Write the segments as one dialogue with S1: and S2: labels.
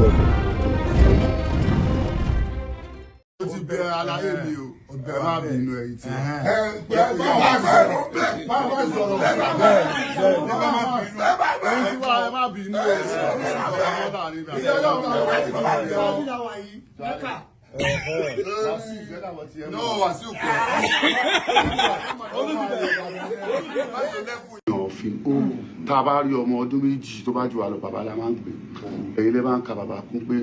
S1: Welcome.
S2: Ó ti bẹ aláyé mi o, ẹ má bínú ẹ̀yin tí.
S3: Báwa sọ̀rọ̀
S2: Ẹ̀yin tí wá, ẹ má bínú o. Ilé Ọlọ́run
S3: No, Wàsíù kọ́.
S2: Òfin tá a bá rí ọmọ ọdún 2 tó bá jù wá lọ, bàbá la máa ń pè. Ẹ̀yin lè máa ń ka bàbá kún pé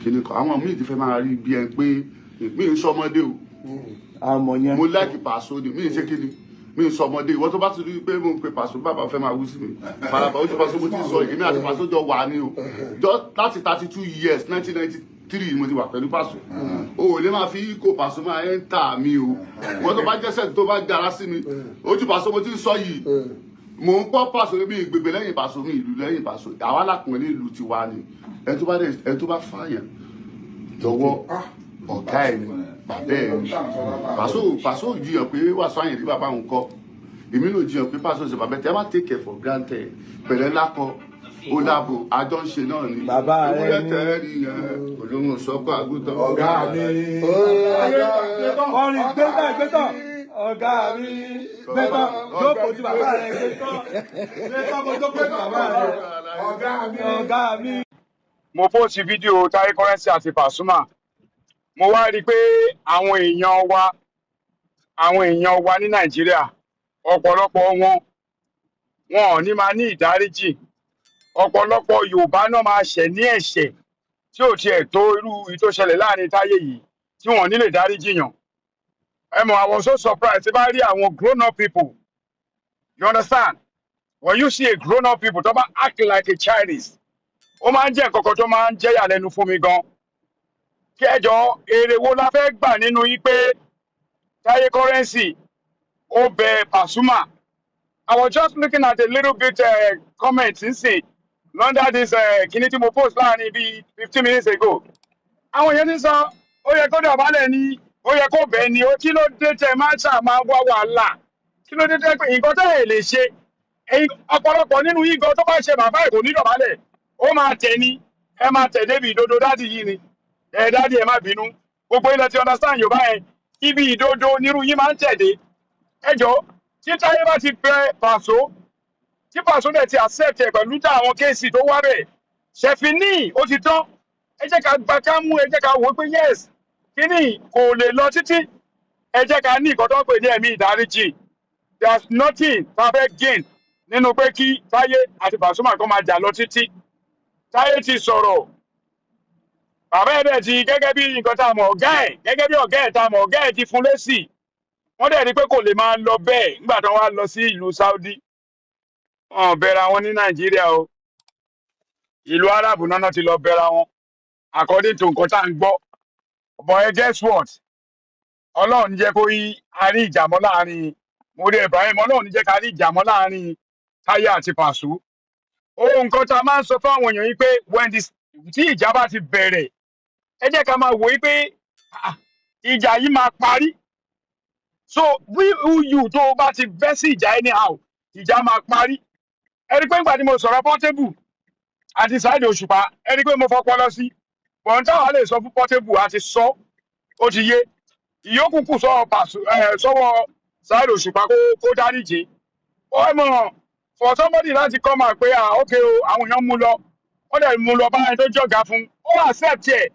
S2: kíní kan, àwọn míì ti fẹ́ máa rí bí ẹ pé mi ń sọmọdé o.
S1: Àmọ̀ yẹn.
S2: Mo like Pàṣọ ni, mi ń ṣe kíni, mi ń sọmọdé. Ìwọ tó bá ti rí pé mo ń pe Pàṣọ bàbá, fẹ́ máa wú sí mi faraba. Ó ti Pàṣọ, mo ti sọ, èmi àti Pàṣọ jọ wà ní o jọ láti 32 years, 1993 mo ti wà pẹ̀lú Pàṣọ. O ò lè máa fi kó Pàṣọ máa ń tà mí o. Ìwọ tó bá jẹ́sẹ̀ tó bá gara sí mi, ojú Pàṣọ mo ti sọ yìí, mò ń pọ́ Pàṣọ mi, ìgbègbè lẹ́yìn Pàṣọ mi, ìlú lẹ́yìn Pàṣọ. Àwa lákùnrin ìlú tiwa ni. Ẹni tó bá dẹ̀, ẹni tó bá fààyàn lọ́wọ́, ọ̀gá ẹ̀ ni, bàbá ẹ̀ ni Pàṣọ. Pàṣọ ò jiyàn pé Wàsíù Àyìndé bàbá òun kọ́. Èmi náà jiyàn pé Pàṣọ ṣe bàbá ẹ̀. Tí a bá take it for granted, pẹ̀lẹ́ lákọ ó lábo, àjọ ń ṣe náà ni.
S1: Bàbá rẹ
S2: ewúrẹ́
S1: ni.
S2: Tẹ́ẹ̀rì yẹn olóhùn sọ́kọ̀ àgùntàn.
S1: Ọ̀gá mi. Orin gbẹ́tàn gbẹ́tàn. Ọ̀gá mi. Gbẹ́tàn jókòó tí bàbá rẹ̀ gbẹ́tàn. Gbẹ́tàn kó jókòó tí bàbá rẹ̀.
S3: Ọ̀gá mi.
S1: Ọ̀gá mi.
S4: Mo post fídíò Taye Currency àti Pasuma. Mo wá rí i pé àwọn èèyàn wa ní Nàìjíríà, ọ̀pọ̀lọpọ̀ wọn, wọn ò ní máa ní ìdáríjì. Ọ̀pọ̀lọpọ̀ Yorùbá náà máa ṣẹ̀ ní ẹ̀ṣẹ̀ tí ò tiẹ̀ tó irú èyí tó ṣẹlẹ̀ láàrin Táyé yìí, tí wọn ò ní lè dáríjì yàn. Ẹ mọ̀, I was so surprised tí bá rí àwọn grown up people, you understand, when you see a grown up people tó bá act like a Chinese, ó máa ń jẹ́ nǹkan kan tó máa ń jẹ́ ìyàlẹ́nu fún mi gan. Kí ẹ jọ, èrè wo la fẹ́ gbà nínú yí pé Táyé Currency ó bẹ Pasuma? I was just looking at a little bit comment nísìn under this kíní tí mo post láàrin bíi 15 minutes ago. Àwọn èèyàn ti sọ ó yẹ kó dọ̀bálẹ̀ ni, ó yẹ kó bẹ̀ ni. Ó kí ló dé tẹ máa ṣáà máa wá wàhálà? Kí ló dé tẹ pé nǹkan tẹ́ ẹ̀ lè ṣe? Ẹ̀yin ọ̀pọ̀lọpọ̀ nínú yín gan, tó bá ṣe bàbá ẹ̀, kò ní dọ̀bálẹ̀, ó máa tẹ̀ ní. Ẹ máa tẹ̀ débi ìdodo daddy yìí ni. Ẹ daddy, ẹ má bínú. Gbogbo ilẹ̀ ti understand Yorùbá yẹn. Ibi ìdodo nírú yín máa ń tẹ̀dé. Ẹ jọ, tí Táyé bá ti bẹ Pàṣọ, tí Pàṣọ dẹ̀ ti accept ẹ̀ pẹ̀lú tá àwọn case tó wá bẹ̀ ṣẹ̀fínì, ó ti tán. Ẹ jẹ́ ká gba ká mú, ẹ jẹ́ ká wò ó pé yes, kíní kò lè lọ títí. Ẹ jẹ́ ká ní nǹkan tó ń pè ní ẹ̀mí ìdáríjì. There's nothing tá a fẹ́ gain nínú pé kí Táyé àti Pasuma kan máa jà lọ títí. Táyé ti sọ̀rọ̀, bàbá ẹ̀ dẹ̀ ti, gẹ́gẹ́ bí nǹkan tá a mọ̀ ọ̀gá ẹ̀, gẹ́gẹ́ bí ọ̀gá ẹ̀ tá a mọ̀ ọ̀gá ẹ̀ ti fún lésì. Wọ́n dẹ̀ rí pé kò lè máa lọ bẹ́ẹ̀. Nígbà tí wọ́n wá lọ sí ìlú Saudi, wọn ò bẹ̀rẹ̀ àwọn ní Nàìjíríà o. Ìlú Arab náà ti lọ bẹ̀rẹ̀ wọn, according to nǹkan tá à ń gbọ́. But ẹ guess what? Ọlọ́run ní jẹ́ kó rí a rí ìjàmọ́ láàrin Múrí Ibrahim. Ọlọ́run ní jẹ́ ká rí ìjàmọ́ láàrin Táyé àti Pàṣọ. Ohun nǹkan tá a máa ń sọ fún àwọn èèyàn yìí pé when this, tí ìjà bá ti bẹ̀rẹ̀, ẹ jẹ́ ká máa wò ó pé ah, ìjà yìí máa parí. So we who you tó o bá ti bẹ́ sí ìjà anyhow, ìjà máa parí. Ẹ rí i pé nígbà tí mo sọ̀rọ̀ Portable àti Saheed Òṣùpá, ẹ rí i pé mo fọpọlọ sí bọ̀n. Táwa lè sọ fún Portable àti sọ, ó ti yé. Ìyókù kù sọ́wọ́ Pàṣọ ẹ, sọ́wọ́ Saheed Òṣùpá kó dáríje. Ó mọ̀, for somebody láti come out pé, ah, okay o, àwọn èèyàn mú lọ, wọ́n dẹ̀ mú lọ báyẹn tó jọ̀gá fún, ó accept ẹ̀,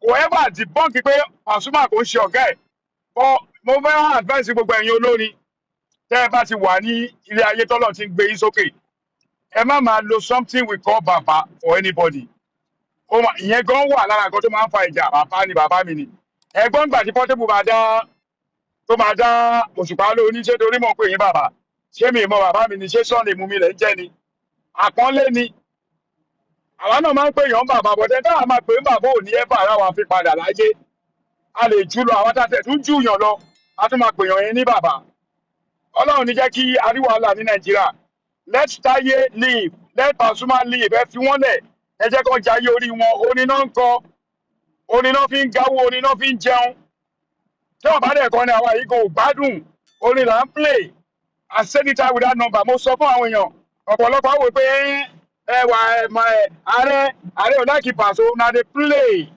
S4: kò ever debunk pé Pasuma kò ń ṣe ọ̀gá ẹ̀. But mo fẹ́ advice gbogbo ẹ̀yin olórin, tẹ́ ẹ bá ti wà ní ilé ayé tọ́lọ̀ ti ń gbé yín sókè, ẹ má máa lo something we call bàbá for anybody. Ìyẹn gan wà lára nǹkan tó máa ń fa ìjà. Bàbá ni bàbá mi ni. Ẹ̀gbọ́n gbà tí Portable máa dá, tó máa dá Òṣùpá lóní, ṣé torí mọ̀ pé yín bàbá, ṣé mi mọ bàbá mi ni? Ṣé sọ́ọ̀nì mú mi lẹ̀ ń jẹ́ ni? Àpọ́nlé ni. Àwa náà máa ń pè yàn bàbá bọ̀dẹ́, táwa máa pè ń bàbá ò ní ẹ́ bàrà wa fi padà láyé. A lè jù lọ, àwọn tá a tẹ̀ tún jù yàn lọ, a tún máa pè yàn yín ní bàbá. Ọlọ́run ní jẹ́ kí a rí wàhálà ní Nàìjíríà. Let Táyé live, let Pasuma live. Ẹ fi wọ́n lẹ̀, ẹ jẹ́ kó jayé orí wọn. Orin náà ń kọ, orin náà fi ń gáwó, orin náà fi ń jẹun. Tí wọ́n bá dẹ̀ kọ́ ni àwa yìí kò gbádùn. Orin là ń play. I said it out without number. Mo sọ fún àwọn èèyàn, ọ̀pọ̀lọpọ̀ àwọn pé Ẹ wà ẹ mọ ẹ ààrẹ ò like Paso na dey play.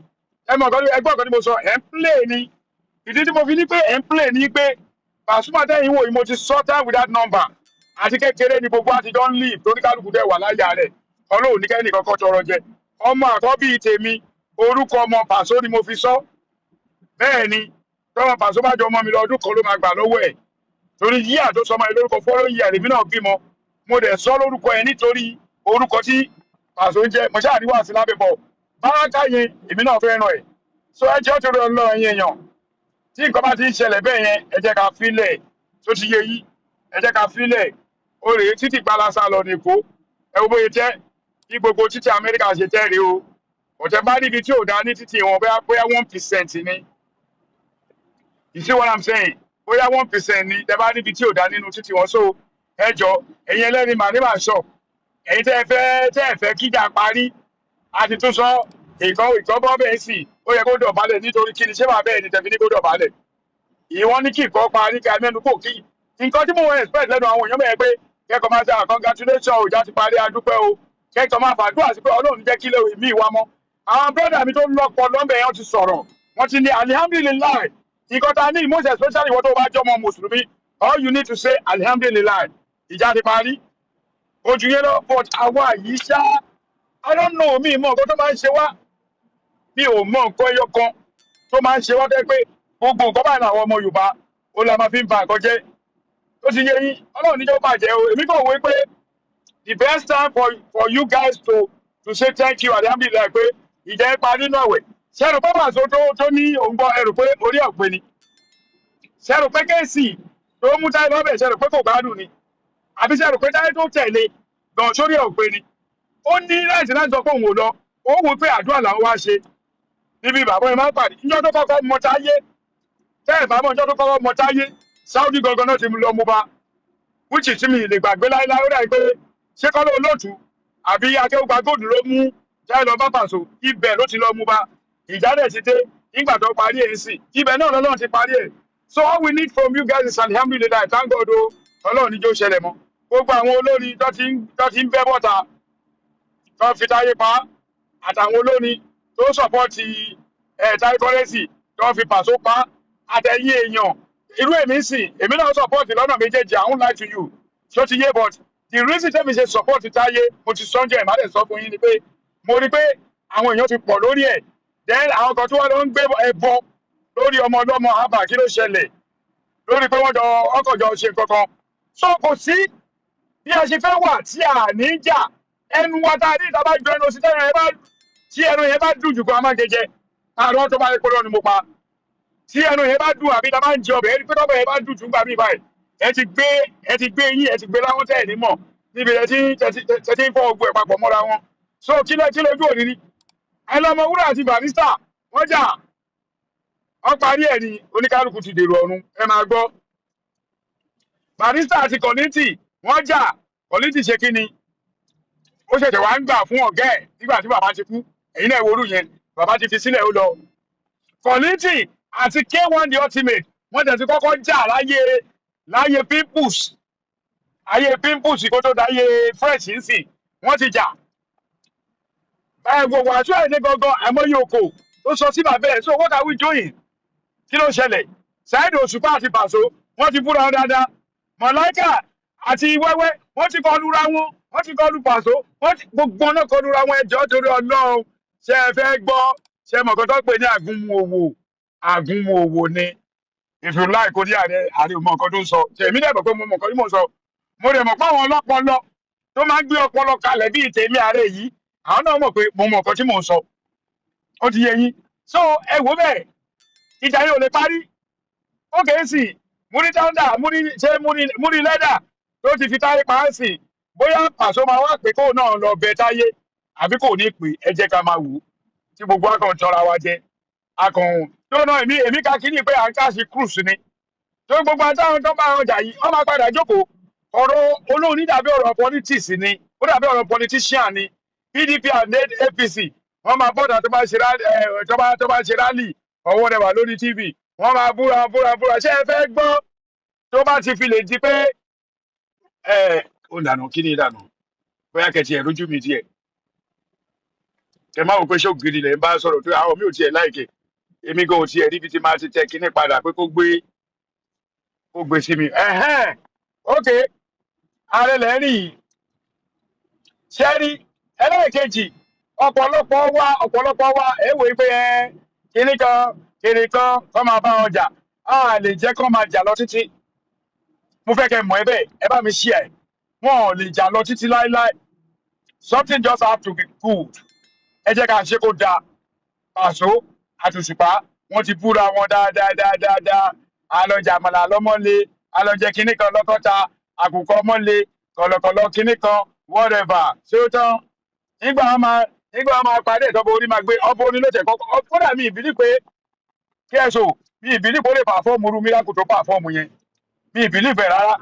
S4: Ẹ mọ̀ nǹkan, ẹgbọ́n nǹkan tí mo sọ, ẹ̀ ń play ni. Ìdí tí mo fi ní pé ẹ̀ ń play ni pé Pasuma tẹ́yìn wò yìí, mo ti sọ time without number, àti kékeré ni gbogbo àti don live, torí kálukú dẹ̀ wà láyà rẹ̀. Ọlọ́run ní kẹ́ni kankan tọrọ jẹ. Ọmọ àkọ́bí tèmi, orúkọ ọmọ Paso ni mo fi sọ. Bẹ́ẹ̀ ni, tọ́mọ Paso bá jọ ọmọ mi lọ, ọdún kan ló máa gbà lọ́wọ́ ẹ̀, torí yíyà tó sọmọ ẹ lórúkọ fọ́lọ́ yíyà lèmi náà bímọ, mo dẹ̀ sọ lórúkọ ẹ nítorí orúkọ tí Paso ń jẹ́. Mo ṣáà rí wà sí lábẹ́ bọ̀ báràkà yẹn, èmi náà fẹ́ràn ẹ̀. So ẹ jẹ́ torí Ọlọ́run yẹn yàn, tí nǹkan bá ti ń ṣẹlẹ̀ bẹ́ẹ̀ yẹn, ẹ jẹ́ ká fílẹ̀. Tó ti yé yín, ẹ jẹ́ ká fílẹ̀. Ó rèé títì gbalasa lọ ní Èkó. Ẹ wo bóyá jẹ́ bí gbogbo títì Amẹ́ríkà ṣe jẹ́ rèé o. Ọ̀tẹ̀ bá níbi tí ò dá ní títì wọn, bóyá 1% ni. You see what I'm saying? Bóyá 1% ni tẹ bá níbi tí ò dá nínú títì wọn. So ẹ jọ, ẹ̀yin ẹlẹ́ni màá ní màá sọ, ẹ̀yin tẹ́ ẹ fẹ́ kíjà parí, a ti tún sọ ìkan ìkan bọ́ bẹ́ẹ̀ sì, ó yẹ kó dọ̀bálẹ̀. Nítorí kí ni? Ṣé bàbá ẹ̀ ní tẹ̀fi ní kó dọ̀bálẹ̀? Ìwọ́n ní kí ìkọ́ parí, ká mẹ́nu kò kí nǹkan tí mo expect lẹ́nu àwọn èèyàn mẹ́rin pé kẹ́kọ̀ọ́ máa ṣe congratulation o, ìjà ti parí, adúpẹ́ o. Kẹ́kọ̀ọ́ máa fàdúrà sí pé Ọlọ́run jẹ́ kí lè mí ìwà mọ́. Àwọn brother mi tó lọ́pọ̀ lọ́nbẹ̀ yẹn ti sọ̀rọ̀, wọ́n ti ní alihamdulilayi. Nǹkan tá a ní, most especially ìwọ tó bá jọmọ mùsùlùmí, all you need to say, alihamdulilayi, ìjà ti parí, ojú yẹn lọ. But àwa yìí ṣá, I don't know, mi mọ nǹkan tó máa ń ṣe wá. Mi ò mọ nǹkan ẹyọ kan tó máa ń ṣe wá tẹ́ pé gbogbo nǹkan báyìí làwọn ọmọ Yorùbá ó la máa fi ń ba nǹkan jẹ́. Tó ti yé yín, Ọlọ́run níjọ́ bàjẹ́ o. Èmi kàn wé pé the best time for you guys to say thank you, alhamdulilayi, pé ìjà ẹ parí náà wẹ̀. Ṣẹ́rù pé Paso tó ní òun gbọ́ ẹrù pé orí ọ̀pẹ ni? Ṣẹ́rù pé kéèsì tó mú táyé lọ́bẹ̀, ṣẹ́rù pé kò gbádùn ni? Àbí ṣẹ́rù pé táyé tó tẹ̀lé gan sórí ọ̀pẹ ni? Ó ní láti sọ pé òun ò lọ. Ó wò pé àdúrà làwọn wá ṣe níbi bàbá ẹ máa ń pàdé. Níjọ́ tó kọ́kọ́ mọ táyé, tẹ́ ẹ̀ bá mọ̀, níjọ́ tó kọ́kọ́ mọ táyé, Saudi gangan náà ti lọ mú bá, which is mi lè gbàgbé láéláé. Ó dà pé ṣé kọ́lọ́ olóòtú àbí akéwùgbà gold ló mú táyé lọ bá Pàṣọ, ibẹ̀ ló ti lọ mú bá. Ìjà dẹ̀ ti dé nígbà tó parí èyí sí, ibẹ̀ náà lọ́lọ́run ti parí ẹ̀. So all we need from you guys is alhamdulilayi, thank God o. Ọlọ́run níjó ṣẹlẹ̀ mọ́. Gbogbo àwọn olórin tó ti ń bẹ́ bọ́ta, tó fi táyé pa, àtàwọn olórin tó support ẹ̀ táyé currency, tó fi Pàṣọ pa, àtẹ̀yìn èèyàn irú èmi sì, èmi náà support lọ́nà méjèèjì. I won't lie to you. Ṣó ti yé? But the reason tẹ́mi ṣe support táyé, mo ti sọ́njẹ́ ìmọ̀lẹ̀ sọ fún yín ni pé mo rí pé àwọn èèyàn ti pọ̀ lórí ẹ̀. Then àwọn kan tí wọ́n lọ ń gbé ẹbọ lórí ọmọ ọlọ́mọ àbá, kí ló ṣẹlẹ̀ lórí pé wọ́n jọ ọkọ̀ jọ ṣe nǹkan kan? So kò sí bí a ṣe fẹ́ wà tí a ní jà. Ẹnu wa tá a ní ìta bá ju ẹnu sí, tẹ́nu yẹn bá tí ẹnu yẹn bá dùn jù kó a máa jẹjẹ àrùn tó bá yẹ kó lọ ni mo pa. Tí ẹnu yẹn bá dùn, àbí tá a bá ń jẹ ọbẹ̀, ẹni pé tọ́bẹ̀ yẹn bá dùn jù gbà mí báyìí, ẹ ti gbé yín, ẹ ti gbé láwọn tẹ̀ ní mọ̀ níbi ẹ ti ń fọ́ ogun ẹ̀ papọ̀ mọ́ra wọn. So kí ló kí lójú òrìrí ẹ lọmọ wúrà àti Barrister, wọ́n jà, wọ́n parí ẹ̀ ní oníkálukú ti dèrò ọ̀run. Ẹ máa gbọ́, Barrister àti Kollington wọ́n jà. Kollington ṣe kí ni? Ó ṣẹ̀ṣẹ̀ wá ń gbà fún ọ̀gá ẹ̀ nígbà tí bàbá ti kú. Ẹ̀yin náà worú yẹn, bàbá ti fi sílẹ̀, ó lọ. Kollington àti K1 The Ultimate, wọ́n tẹ̀ ti kọ́kọ́ jà láyé pimples, ayé pimples kó tó dáyé fresh ń sìn, wọ́n ti jà. Ẹ gbogbo àti àìní gangan, àìmọye òkò tó sọ sí bàbá ẹ̀. So what are we doing? Kí ló ṣẹlẹ̀? Saheed Òṣùpá àti Pàṣọ, wọ́n ti búra wọn dáadáa. Mọ̀láìkà àti Wẹ́wẹ́, wọ́n ti kọlu ra wọn, wọ́n ti kọlu Pàṣọ, wọ́n ti gbogbo ọ̀nà kọlu ra wọn. Ẹjọ́ torí Ọlọ́run, ṣé ẹ fẹ́ gbọ́? Ṣé mọ̀kàn tó pè ní àgúnmu òwò? Àgúnmu òwò ni. If you like, kò ní ààrẹ ò mọ nǹkan tó ń sọ. Èmi dẹ̀ mọ̀ pé mo mọ̀ nǹkan tí mò ń sọ. Mo dẹ̀ mọ̀ pé àwọn ọlọ́pọlọ tó máa ń gbé ọpọlọ kalẹ̀ bíi tèmi ààrẹ yìí, àwọn náà mọ̀ pé mo mọ̀ nǹkan tí mò ń sọ. Ó ti yé yín. So ẹ wò bẹ́ẹ̀, ìjà yìí ò lè parí. Ó kèé sì múrí táńdà múrí, ṣé múrí múrí lẹ́dà tó ti fi táyé pa á sì, bóyá Pàṣọ máa wá pé kóun náà lọ bẹ táyé àbí kò ní pè. Ẹ jẹ́ ká máa wò ó tí gbogbo akàn tọra wa jẹ akàn tó náà. Èmi ká kíní pé à ń káàsì cruise ni tó gbogbo àtàwọn tó bá ọjà yìí, wọ́n máa padà jókòó. Ọ̀rọ̀ olóòní dàbí ọ̀rọ̀ politics ni, ó dàbí ọ̀rọ̀ politician ni. PDP and APC, wọ́n máa bọ́dà tó bá ṣe rally, tó bá ṣe rally ọwọ́ rẹ̀ wà lórí TV, wọ́n máa búra búra búra. Ṣé ẹ fẹ́ gbọ́? Tó bá ti fi lè di pé ẹ ó dànù, kí ni ìdànù? Bóyá kẹ̀tì ẹ̀ lójú mi díẹ̀. Ẹ má wò pé ṣé ògiri lẹ̀ ń bá sọ̀rọ̀ tó àwọn mi ò tiẹ̀ láìkè. Èmi gan ò tiẹ̀ ríbi tí máa ti tẹ kinní padà pé kó gbé sí mi. Ẹ̀hẹ́n, ok, ààrẹ lẹ́rìn yìí. Ṣé rí ẹlẹ́ẹ̀kejì, ọ̀pọ̀lọpọ̀ wa ẹ wò ó pé ẹ kinní kan kinní kan kọ́ máa bá wọn jà, á lè jẹ́ kó máa jà lọ títí. Mo fẹ́ kẹ́ mọ̀ ẹ bẹ́ẹ̀, ẹ bá mi ṣí ẹ̀. Wọn ò lè jà lọ títí láéláé. Something just have to be good. Ẹ jẹ́ ká ṣe kó dáa. Pàṣọ àtòṣùpá, wọ́n ti búra wọn dáadáa dáadáa. Alọjà àmàlà lọ́mọ́lé, alọjẹ kinní kan lọ́kọ́ta, àkùkọ mọ́lé, kọ̀lọ̀kọ̀lọ̀ kinní kan, whatever. Ṣé ó tán? Nígbà wọn máa parí ìtọ́bọ̀ orí máa gbé ọbọ̀ oní ló tẹ̀ kọ́kọ́. Kódà mi ìbílí pé kí ẹ so mi ìbílí kó lè perform irú miracle tó perform yẹn. Mi ìbílí bẹ̀ rárá.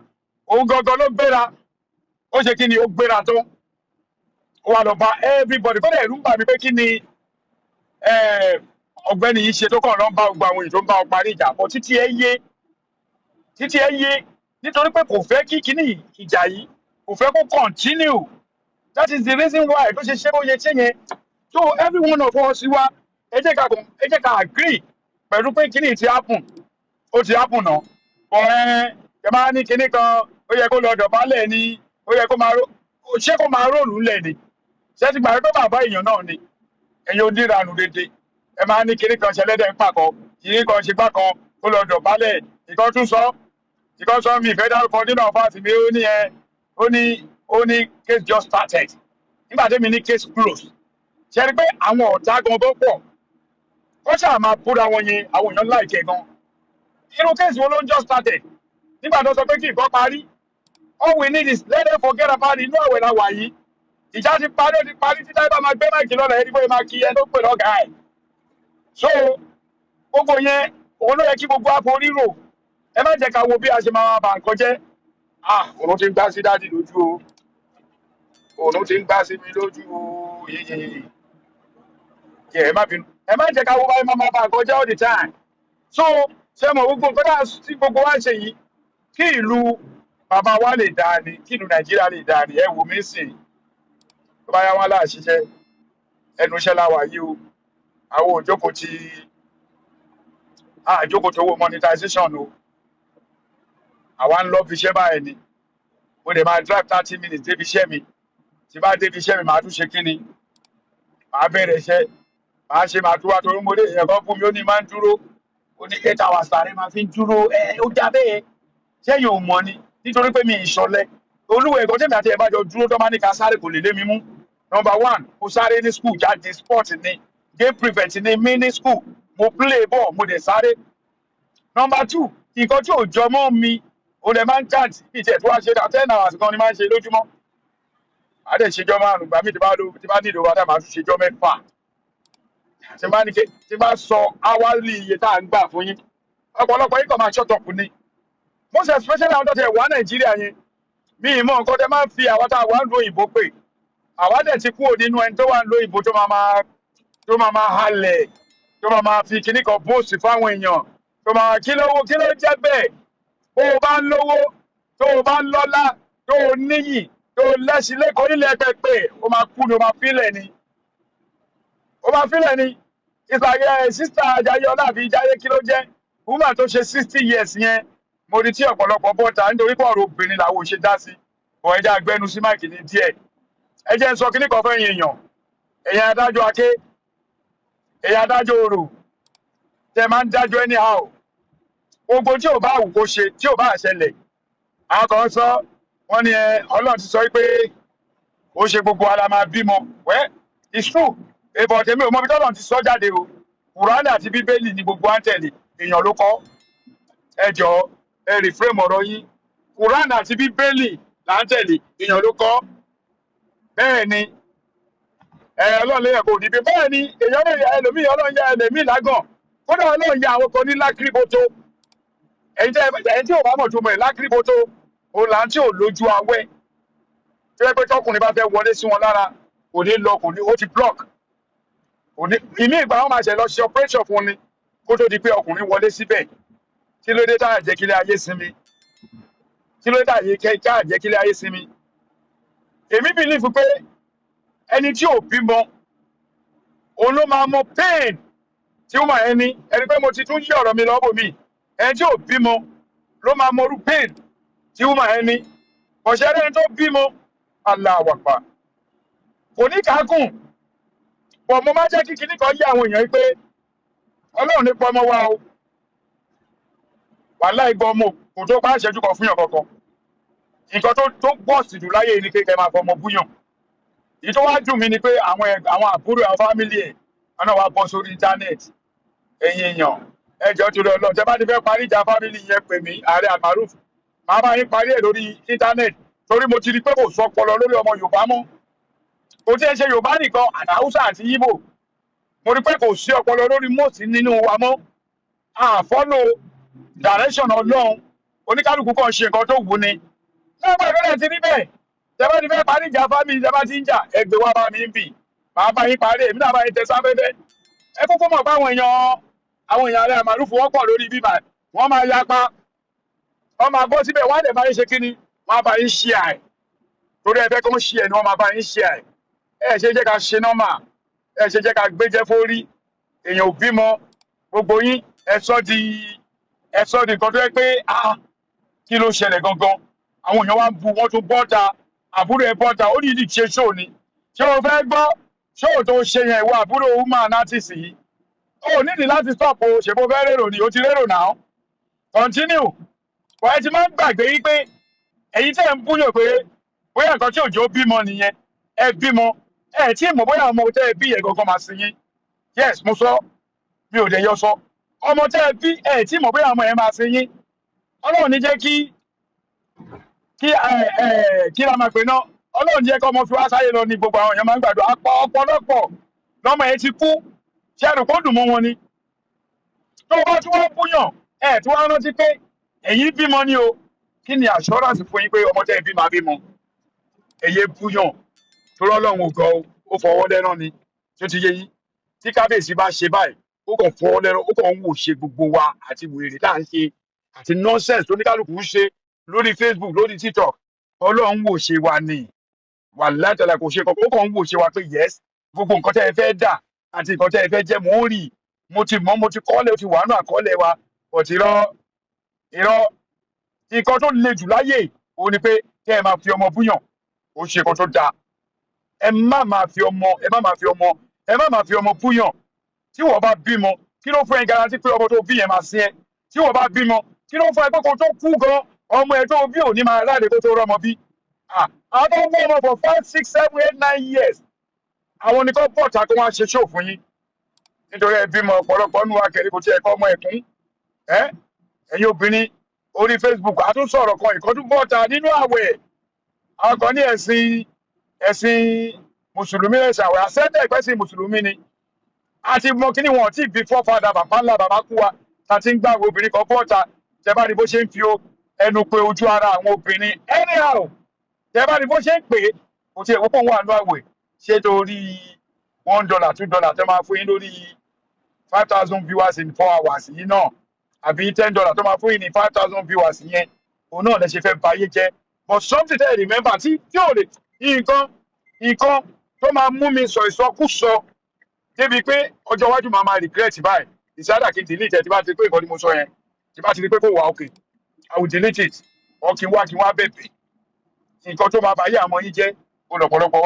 S4: Òun gangan ló gbéra. Ó ṣe kí ni? Ó gbéra tán, ó wà lọ bá everybody. Kódà ẹ̀rù ń bà mí pé kí ni ọ̀gbẹ́ni yìí ṣe tó kàn lọ ń bá gbogbo àwọn èèyàn tó ń bá ọ parí ìjà bọ̀. Títí ẹ yé, títí ẹ yé, nítorí pé kò fẹ́ kí kíní ìjà yìí, kò fẹ́ kó continue. That is the reason why tó ṣe ṣe bó ṣe ṣe yẹn. So every one of us wa, ẹ jẹ́ ká agree pẹ̀lú pé kíní ti happen, ó ti happen náà. Bọ̀ ẹ máa ní kíní kan, ó yẹ kó lọ dọ̀bálẹ̀ ni, ó yẹ kó máa ṣé kó máa roll ńlẹ̀ ni? Ṣé ti gbà pé bàbá èèyàn náà ni? Ẹ̀yin oníranù dédé, ẹ máa ní kíní kan ṣẹlẹ́dẹ̀ ń pàkọ́, kíní kan ṣe gbá kan, kó lọ dọ̀bálẹ̀. Ìkan tún sọ, ìkan sọ, mi ìfẹ́ dárúkọ nínú àwọn fáàtì mi. Ó ní ẹ ó ní case just started, nígbà tẹ́mi ní case closed. Ṣe rí pé àwọn ọ̀tá gan tó pọ̀, wọ́n ṣáà máa búra wọn yẹn, àwọn èèyàn láìkẹ́ gan. Irú case wo ló ń just started nígbà tó sọ pé kí nǹkan parí? All we need is let them forget about it. Inú àwẹ̀ la wà yìí. Ìjà ti parí, ó ti parí. Títí bá máa gbé mic lọ́la, ẹni bóyá máa kí ẹ tó pè lọ́gàá ẹ̀. So gbogbo yẹn, òun ló yẹ kí gbogbo àpò rírò. Ẹ má jẹ́ ká wo bí a ṣe máa bà nǹkan jẹ́. Ah, òun ti ń gbá sí daddy lójú o, òun ti ń gbá sí mi lójú o. Yeyeyeye, ẹ má bínú. Ẹ má jẹ́ ká wo báyìí máa bà nǹkan jẹ́ all the time. So ṣé mo gbogbo nǹkan tá tí gbogbo wa ń ṣe yìí, kí ìlú bàbá wa lè dáa ni, kí ìlú Nàìjíríà lè dáa ni. Ẹ wò mí sìn, tó bá yá wọn láà ṣiṣẹ́, ẹnu iṣẹ́ la wà yìí o. Àwọn òjókòó ti àjókòó tó wo monetization o. Àwa ń lọ fi iṣẹ́ báyìí ni. Mo dẹ̀ máa drive 30 minutes débi iṣẹ́ mi. Tí bá débi iṣẹ́ mi, màá tún ṣe kí ni? Màá bẹ̀rẹ̀ iṣẹ́, màá ṣe, màá tún wá, torí mo lè èèyàn kan fún mi, ó ní máa ń dúró, ó ní 8 hours tààrẹ máa fi ń dúró. Ẹ ó dá bẹ́ẹ̀, sẹ́yìn ò mọ̀ ni? Nítorí pé mi ìṣọ̀lẹ olúwo ẹ̀kọ́ tèmi àti ẹ̀ bá jọ dúró tó máa ní ká sáré, kò lè lé mi mú. Number one, mo sáré ní school jáde, sport ni, game prefect ni mí ní school, mo play ball, mo dẹ̀ sáré. Number two, nǹkan tí ò jọ mọ́ mi, o lè máa ń count bí tiẹ̀ tó wá ṣe 10 hours kan ni máa ń ṣe lójúmọ́. Àá dẹ̀ ṣèjọ́ 5 gbà mí, tí bá nílò wa dà, máa tún ṣèjọ́ 6. Tí bá ní ké tí bá sọ hourly iye tá à ń gbà fún yín, ọ̀pọ̀lọpọ̀ yín kàn máa shut up ni, most especially àwọn tó ti wà Nàìjíríà yẹn. Mi ì mọ nǹkan tẹ máa ń fi àwọn tá a wà ń lo òyìnbó pè. Àwa dẹ̀ ti kúrò nínú ẹni tó wà ń lo òyìnbó tó máa halẹ̀, tó máa máa fi kinní kan bóòsì fáwọn èèyàn, tó máa kí lówó, kí ló jẹ́ bẹ́ẹ̀. Bó o bá lówó, tó o bá lọ́lá, tó o níyì, tó o lẹ́sìn lẹ́kọ̀ọ́ nílẹ̀ pẹ̀pẹ̀, o máa kú ni, o máa fílẹ̀ ni, o máa fílẹ̀ ni. Ìsàyẹ sister Ajayi Ọlá àbí Jayé, kí ló jẹ́, woman tó ṣe 60 years yẹn, mo rí tí ọ̀pọ̀lọpọ̀ bọ́ta nítorí pé ọ̀rọ̀ obìnrin làwọn ò ṣe dá sí bọ̀. Ẹ jẹ́ agbẹnu sí mic ní díẹ̀. Ẹ jẹ́ ń sọ kíní kan fẹ́yìn èèyàn, ẹ̀yin adájọ́ aké, ẹ̀yin adájọ́ orò tẹ máa ń dájọ́ anyhow. Gbogbo tí ò bá wù kó ṣe, tí ò bá ṣẹlẹ̀, àwọn kan sọ wọ́n ní ẹ Ọlọ́run ti sọ pé ó ṣe gbogbo ara máa bímọ. Well, it's true, èbọ̀ tèmi ò mọ ibi tọ́lọ́run ti sọ jáde o. Kùránì àti Bíbélì ni gbogbo à ń tẹ̀lé, èèyàn ló kọ́. Ẹ jọ̀ọ́, ẹ reframe ọ̀rọ̀ yín. Kùránì àti Bíbélì là ń tẹ̀lé, èèyàn ló kọ́. Bẹ́ẹ̀ ni, ẹ Ọlọ́run lè yẹ kó ní bí bẹ́ẹ̀ ni èèyàn lè yẹ ẹlòmíì. Ọlọ́run yẹ ẹlòmíì lágàn. Kódà Ọlọ́run yẹ àwọn kan ní lákìrìbótó. Ẹ̀yin tí ò bá mọ̀ tó mọ̀ ẹ̀, lákìrìbótó òun là ń tí ò lójú awẹ́, tó yẹ pé tọkùnrin bá fẹ́ wọlé sí wọn lára, kò ní lọ, kò ní, ó ti block, kò ní. Ìmí ìgbà wọn máa ṣe lọ ṣe operation fún ni kó tó di pé ọkùnrin wọlé síbẹ̀. Kí ló dé tá à jẹ́ kílé ayé sinmi? Kí ló dé tá à jẹ́ kílé ayé sinmi? Èmi believe pé ẹni tí ò bímọ Òun ló máa mọ pain tí ó máa ẹni ẹni pé mo ti tún yí ọ̀rọ̀ mi lọ́bọ̀ mi. Ẹni tí ò bímọ ló máa mọ irú pain tí ó máa ẹni ọ̀ṣẹ́. Ẹni tó bímọ aláwàpà kò ní kákùn pọ̀. Mo máa jẹ́ kí kinní kan yé àwọn èèyàn yìí pé Ọlọ́run ní pọ́ ọmọ wa o. Wàhálà ìgbọ́ ọmọ kò tó pa àṣẹjú kan fún yàn kankan. Nǹkan tó pọ̀ sí jù láyé ni kékeré máa fọmọ búyàn. Èyí tó wá dùn mí ni pé àwọn àbúrò, àwọn family ẹ̀, wọn náà wá bọ́ sórí internet. Ẹ̀yin èèyàn, ẹ jọ̀ọ́, torí Ọlọ́run, tẹ́ bá ti fẹ́ parí ìjà family yẹn, pè mí, Ààrẹ Almaroof, màá bá yín parí ẹ̀ lórí internet, torí mo ti rí pé kò sọpọlọ lórí ọmọ Yorùbá mọ́. Kò tí ẹ ṣe Yorùbá nìkan, àti Haúsá àti Ìgbò. Mo rí pé kò sí ọpọlọ lórí most nínú wa mọ́. A follow direction Ọlọ́run, oníkálukú kan ṣe nǹkan tó wù ní lọ́gbà ìfẹ́lẹ̀ ti rí bẹ́ẹ̀. Tẹ́ bá ti fẹ́ parí ìjà family, tẹ́ bá ti ń jà, ẹ gbé wá bá mi ń bì, màá bá yín parí, èmi náà bá yín tẹ sáfẹ́fẹ́. Ẹ kúkú mọ̀ pé àwọn èèyàn Ààrẹ Almaroof, wọ́n pọ̀ lórí bíbà, wọ́n máa yapa, wọ́n máa bọ́ síbẹ̀, wọ́n á dẹ̀ bá yín ṣe kíni, wọ́n á bá yín ṣe àì torí ẹ fẹ́ kó ń ṣe ẹ̀ ni wọ́n máa bá yín ṣe àì. Ẹ ṣe jẹ́ ká ṣe normal, ẹ ṣe jẹ́ ká gbéjẹ́ fórí. Èèyàn ò bímọ, gbogbo yín ẹ sọ di nǹkan tó yẹ pé, ah, kí ló ṣẹlẹ̀ gangan? Àwọn èèyàn wá ń bu, wọ́n tún bọ́ta, àbúrò ẹ bọ́ta, ó ní ìdí ṣe show ni. Ṣé o fẹ́ gbọ́? Show tó ṣe yẹn, ìwọ àbúrò woman artist yìí, ó nídìí láti stop o. Ṣèbó fẹ́ rèrò ni, o ti rérò náà, continue. Wọ́n ẹ ti máa ń gbàgbé yí pé ẹ̀yin tẹ́ ń búyàn pé bóyá nǹkan tí òjò bímọ nìyẹn, ẹ bímọ, ẹ tí ì mọ̀ bóyá ọmọ tẹ́ ẹ bí yẹn gangan máa sin yín. Yes, mo sọ, mi ò dẹ̀ yọ sọ. Ọmọ tẹ́ ẹ bí, ẹ tí ì mọ̀ bóyá ọmọ yẹn máa sin yín. Ọlọ́run ní jẹ́ kí ẹ ẹ kí la máa pè náà, Ọlọ́run jẹ́ kí ọmọ fi wá sáyé lọ ní. Gbogbo àwọn èèyàn máa ń gbàdúrà. Apá ọ̀pọ̀lọpọ̀ lọ́mọ yẹn ti kú. Ṣé ẹrù kó dùn mọ́ wọn ni? Tó o bá tún wá búyàn, ẹ tí wọ́n rántí pé ẹ̀yin bímọ ni o. Kí ni assurance fún yín pé ọmọ tẹ́ ẹ bí máa bímọ? Ẹ̀yẹ búyàn torí Ọlọ́run ò gan o, ó fọwọ́ lẹ́rán ni. Tó ti yé yín, tí kábíyèsí bá ṣe báyìí, ó kàn fọwọ́ lẹ́rán, ó kàn ń wò ṣe gbogbo wa àti wèrè tá à ń ṣe àti nonsense tó ní kálukú ń ṣe lórí Facebook, lórí TikTok. Ọlọ́run wò ṣe wa ni, wà látàlá kò ṣe kankan, ó kàn ń wò ṣe wa pé yes, gbogbo nǹkan tẹ́ ẹ fẹ́ dà àti nǹkan tẹ́ ẹ fẹ́ jẹ́, mò ń rí, mo ti mọ̀, mo ti kọ́lẹ̀, ó ti wà nù àkọọ́lẹ̀ wa. Ọ̀tí irọ́, irọ́. Nǹkan tó le jù láyé òun ni pé kẹ́ ẹ máa fi ọmọ búyàn. Ó ṣe nǹkan tó dáa. Ẹ má máa fi ọmọ, ẹ má máa fi ọmọ, ẹ má máa fi ọmọ búyàn. Tí wọ́n bá bímọ, kí ló fún ẹ guarantee pé ọmọ tó bí yẹn máa sin ẹ? Tí wọ́n bá bímọ, kí ló fún ẹ pé kó tó kú gan, ọmọ ẹ tó bí ò ní máa ráre kó tó rọ́mọ bí? Ah, àwọn tó ń wọ́ ọmọ for 5, 6, 7, 8, 9 years, àwọn ni kò pọ̀ ta kó wọ́n á ṣe show fún yín nítorí ẹ bímọ. Ọ̀pọ̀lọpọ̀ nù akẹ́rẹ́ kò tiẹ̀ kọ́ ọmọ ẹ̀kún ẹ. Ẹ̀yin obìnrin orí Facebook, àtúnṣọ̀rọ̀ kan ìkọ́jú bọ́ta nínú àwẹ̀. Àwọn kan ní ẹ̀sìn mùsùlùmí, ẹ̀sìn àwẹ̀ àṣẹ́tẹ̀ ìpẹ́sìn mùsùlùmí ni. A ti mọ kíní wọn tí bí forefather, bàbá ńlá bàbá kú wa ta ti ń gbàgbé. Obìnrin kan bọ́ta, tẹ bá rí bó ṣe ń fi ẹnu pé ojú ara àwọn obìnrin anyhow, tẹ bá rí bó ṣe ń pè é, kò tiẹ̀ wọ́pọ̀ wà nínú àwẹ̀. Ṣé torí $1, $2 tẹ máa fún yín lórí 5,000 viewers in 4 hours yìí náà, àbí $10 tó máa fún yín ní 5,000 viewers yẹn, òun náà lè ṣe fẹ́ bayé jẹ́? But something tell remember tí ò lè nǹkan tó máa mú mi sọ ìsọkúsọ débi pé ọjọ́ iwájú máa máa regret báyìí, ìsáàdà kí n delete ẹ̀. Tí bá ti pé nǹkan tí mo sọ yẹn, tí bá ti rí pé kò wá okay, I will delete it or kí n wá bẹ̀bẹ̀. Nǹkan tó máa báyé àwọn yín jẹ́ olọ̀pọ̀lọpọ̀.